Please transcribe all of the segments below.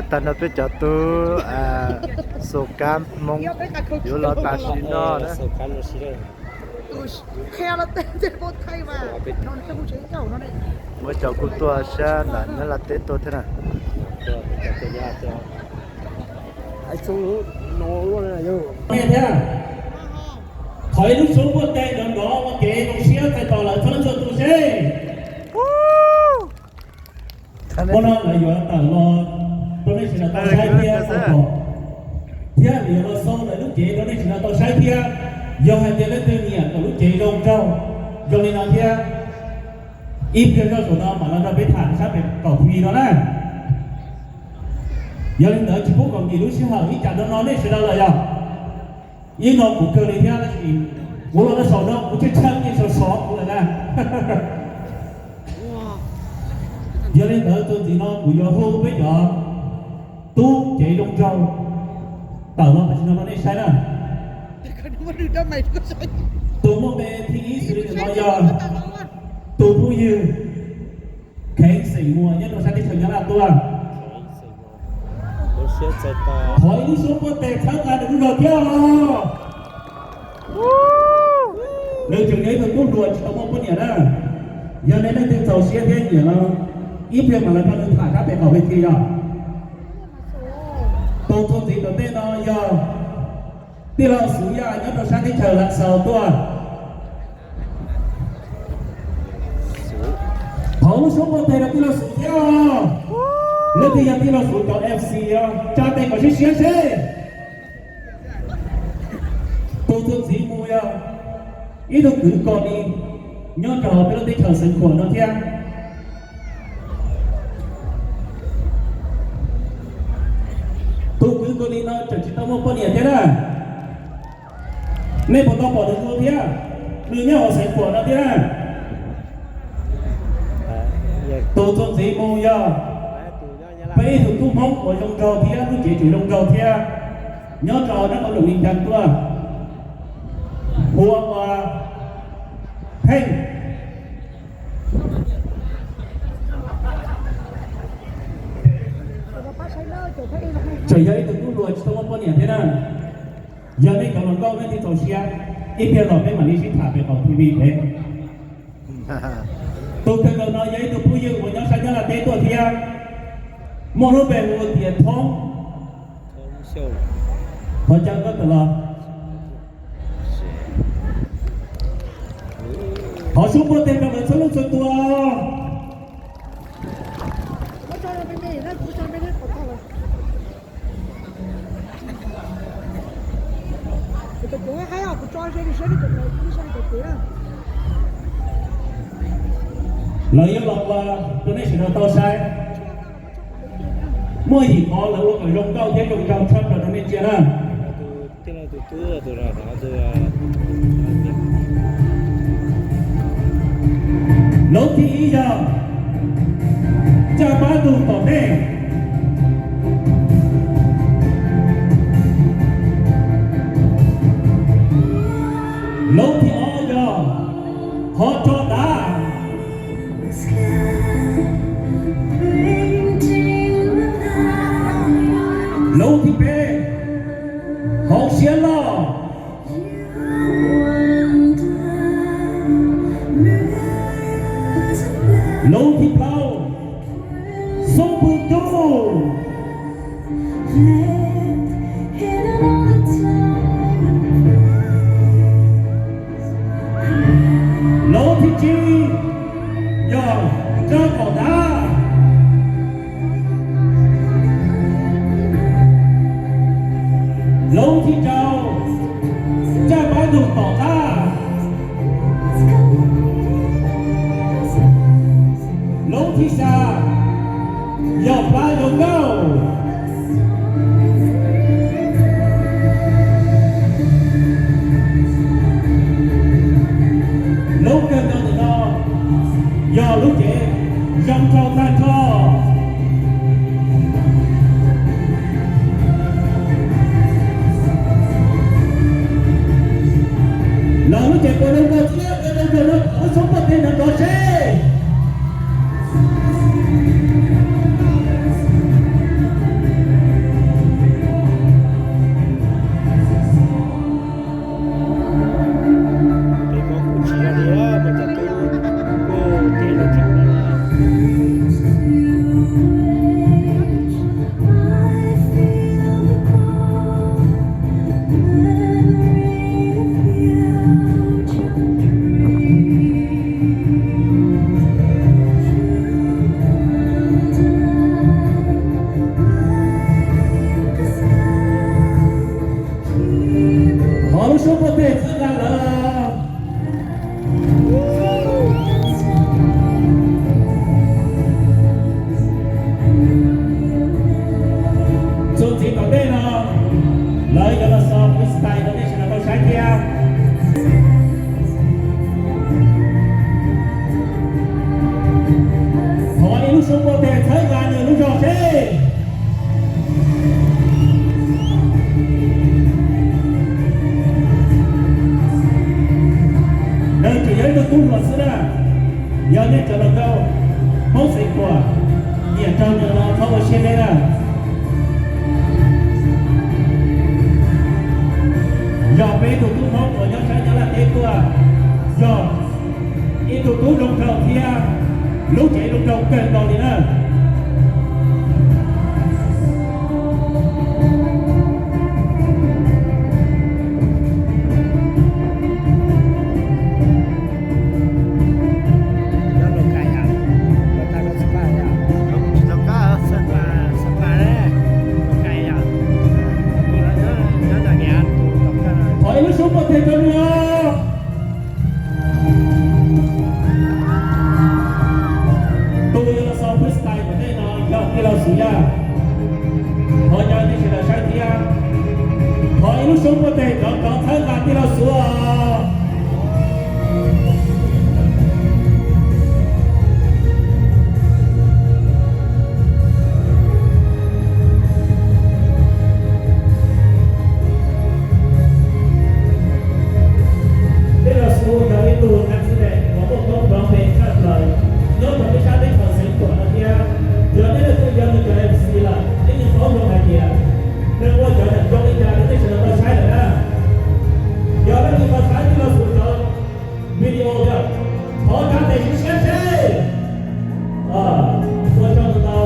Tag no peb cov tub Xus Kab Hmoob yuav los tam sim no na. Muaj cov kuj tuaj sab nram Nyab Laj teb tuaj thiab na. Thov ib lub suab npuaj teg nrov nrov ua kev zoo siab txais tos lawv txhua leej txhua tus seb. Muaj no lawv yuav tawm los rau nej sawv daws tau saib thiab tau pom, thiab lawv yuav los xau lawv lub cev rau nej sawv daws tau saib thiab. Yog hais tias leej twg nyiam kom lub cev zoo nraug zoo li no thiab, ib pliag zoj saum no mam los nrog peb tham sab pem kaum T V no na. Yog li ntawd tsis pub kom nkim lub sij hawm ib tsam no no nej sawv daws lawm yog. Ib no kuv kawg li thiab tab sis kuv los rau saum no kuv tshee tshee ces sov sov kuv lawm na. Yog li ntawd txuas ntxiv no kuv yuav hu peb cov tub cev zoo nraug tawm los tam sim no rau nej saib na. Tus muaj npe thib ib xws li ntawm no yog tus phooj ywg Kheev Xeem Muas nyob rau sab teb chaws Nyab Laj tuaj. Thov ib lub suab npuaj teg txhawb nqa nws lub zog thiab os. Nws tseem yog ib tug tub hluas tsis tau muaj poj niam na. Yog nej leej twg txaus siab thiab nyiam no, ib pliag mam los nrog nws tham sab pem qaum vaj thiaj yog. Tus txuas ntxiv tom ntej no yog tij laug Xub Yaj nyob rau sab teb chaws Lav Xaus tuaj. Thov lub suab npuaj teg rau tij laug Xub thiab os. Leej twg yog tij laug Xub cov F C os tsa tes kom siab siab seb. Tus txuas ntxiv mus yog ib tug kwv Kos Lis nyob rau hauv peb lub teb chaws Xeev Khuam no thiab. Tus kwv Kos Lis no tseem tsis tau muaj poj niam thiab na. Nej puas tau pom nws tus thiab? Nws nyob hauv Xeev Khuam no thiab. Tus txuas ntxiv mus yog peb ib tug tub Hmoob uas zoo nraug thiab lub cev tseem zoo nraug thiab, nyob rau nab qau lum li cas tuaj, hu ua Pheej. Tseem yog ib tug tub hluas tsis tau muaj poj niam thiab na. Yog nej cov hluas nkauj nej twb txaus siab, ib pliag los peb mam li sib tham pem qaum T V pem. Tus kawg nkaus no yog ib tug phooj ywg uas nyob sab Nyab Laj teb tuaj thiab, muaj lub npe hu ua tias Thoob. Thov caw koj tawm los. Thov suab npuaj teg rau lawv txhua leej txhua tus. Lawv yuav los ua rau nej sawv daws tau saib. Muaj yim qhov lawv ua kom zoo nkauj thiab zoo nraug tshaj plaws rau nej ntsia na. Lub thib ib yog caj pab ntug tom ntej. Lub thib ob yog qhov tso dav. Lub thib peb hauv siab loj. Lub thib plaub xub pwg cub. Lub thib tsib yog rau qaum ntab. Lub thib rau caj pab ntug tom qab. Lub thib xya yog plab zoo nkauj. Lub kawg nkaus ntawm no yog lub cev zoo nraug tag nrho. Lawv lub cev puas zoo nraug thiab, puas zoo nraug no thov lub suab npuaj teg nrov nrov seb. Lub suab puag teg txhawb nqa lawm. Txuas ntxiv tom ntej no, lawv yuav los so freestyle rau nej sawv daws tau saib thiab. Thov ib lub suab puag teg txhawb nqa nws lub zog seb. Nws tseem yog ib tug tub hluas xwb na. Yog nej cov hluas nkauj Hmoob Xeev Khuam nyiam raug nws los thov ua siab deb na. Yog peb tug tub Hmoob uas nyob saib nyob Laj teb tuaj, yog ib tug tub zoo nraug thiab lub cev zoo nraug kawg nkaus li na. Thov ib lub suab puag teg rau nws os. Tus uas yuav los so freestyle tom ntej no yog tij laug Xus Yaj. Thov caw nej sawv daws saib thiab. Thov ib lub suab puag teg rov rov txhawb nqa tij laug Xus os. Tij laug Xus yog ib tug neeg txwj neeg uas muaj koob hmoov npe tshaj plaws nyob rau peb sab teb chaws Xeev Khuam no thiab. Yog nej leej twg yog nws cov M C lawm, nej yeej paub zoo hais tias nws ua cov yam zoo li cas rau nej sawv daws tau saib lawm na. Yog leej twg tau saib tij laug Xus cov video thiab, thov tsa tes siab siab seb. Ua tsaug ntau.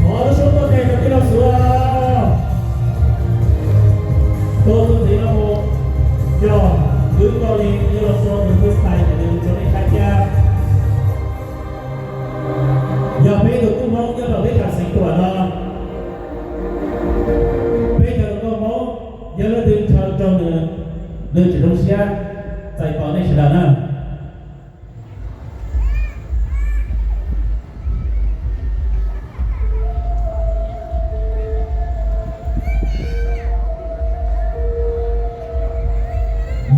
Thov lub suab puag teg rau tij laug Xus. Tuaj txuas ntxiv no mus, yog kwv Nkaus Lis yuav los so nws freestyle nws rau nej saib thiab. Yog peb tus tub Hmoob nyob rau peb teb chaws Xeev Khuam no, peb cov hluas nkauj Hmoob yog leej twg ntshaw raug nws, nws tseem zoo siab txais tos nej sawv daws na.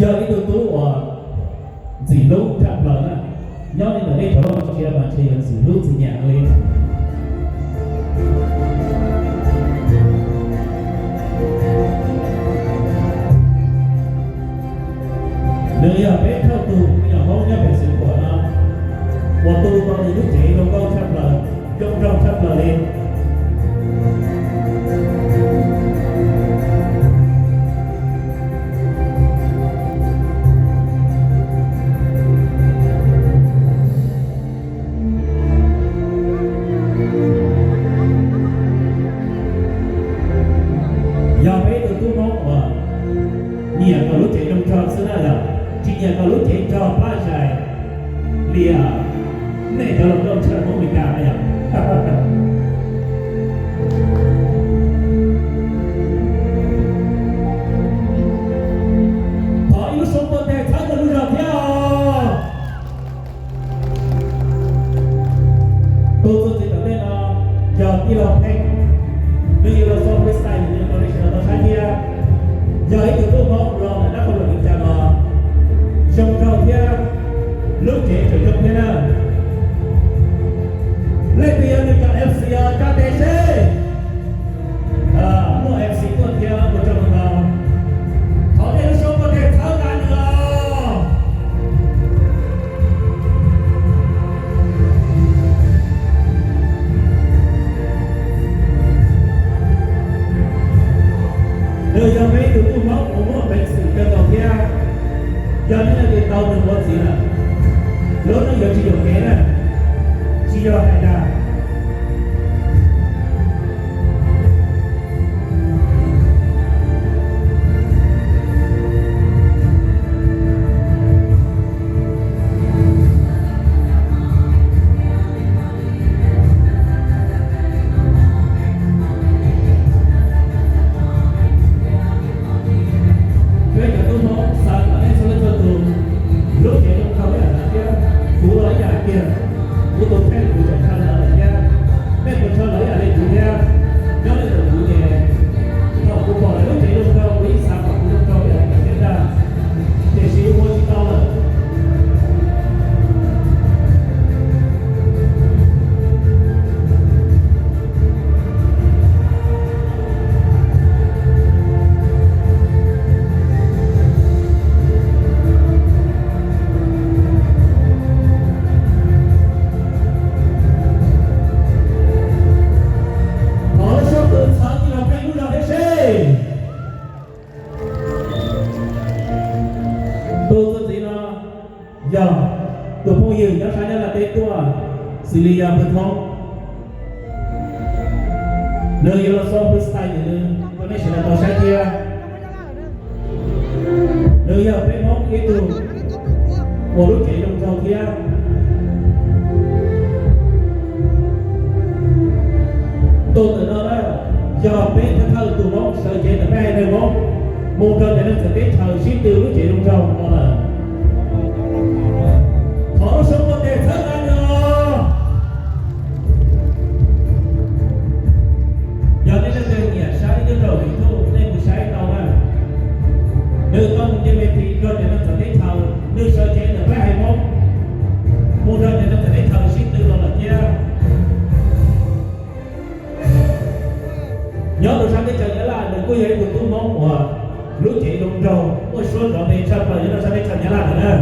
Yog ib tug tub uas ntxim hlub tshaj plaws na, nyob li ntawm nej cov loj sia mas ntshe yuav ntxim hlub ntxim nyiam li. Nws yog peb thawj tug me nyuam Hmoob nyob pem Xeev Khuam no uas tu tau nws lub cev zoo nkauj tshaj plaws, zoo nraug tshaj plaws li. Yog peb tus tub Hmoob uas nyiam kom lub cev zoo nraug xwb na yom, tsis nyiam kom lub cev nrog plab zais li nej cov hluas nkauj ntshaw Hmoob Meskas na yom. Thov ib lub suab puag teg txhawb nws lub zog thiab os. Tus txuas ntxiv tom ntej no yog tij laug Pheej, nws yuav los so freestyle nws rau nej sawv daws tau saib thiab. Yog ib tug tub Hmoob los ntawm dab qhua luam li cas los zoo nraug thiab, lub cev tseem zoo thiab na. Leej twg yog nws cov M C os tsa tes seb. Muaj M C tuaj thiab ua tsaug ntau. Thov nej lub suab puag teg txhawb nqa nws os. Nws yog peb tus tub Hmoob uas muaj peev xwm kawg nkaus thiab. Yog nej leej twg tau nws ua txiv lawm, lub neej yuav tsis yuam kev na, tsis yog hais dag. Xws li yog Hmoob, nws yuav los show freestyle nws rau nej sawv daws tau saib thiab. Nws yog peb Hmoob ib tug ua lub cev zoo nraug thiab. Tus ntawm no na, yog peb thawj thawj tus Hmoob sawv cev ntawm peb haiv neeg Hmoob mus nrog cov neeg txawv teb chaws sib tw lub cev zoo nraug no lawm. Thov lub suab muaj tes txhawb nqa nws. Yog nej leej twg nyiam saib nyob rau YouTube nej mus saib tau na. Nws tau mus nce ves thi nrog cov neeg txawv teb chaws, nws sawv cev ntawm peb haiv Hmoob mus nrog cov neeg txawv teb chaws sib tw los lawm thiab. Nyob rau sab teb chaws Nyab Laj, nws kuj yog ib tug tub Hmoob uas lub cev zoo nraug muaj suab nrov npe tshaj plaws nyob rau sab teb chaws Nyab Laj lawm na.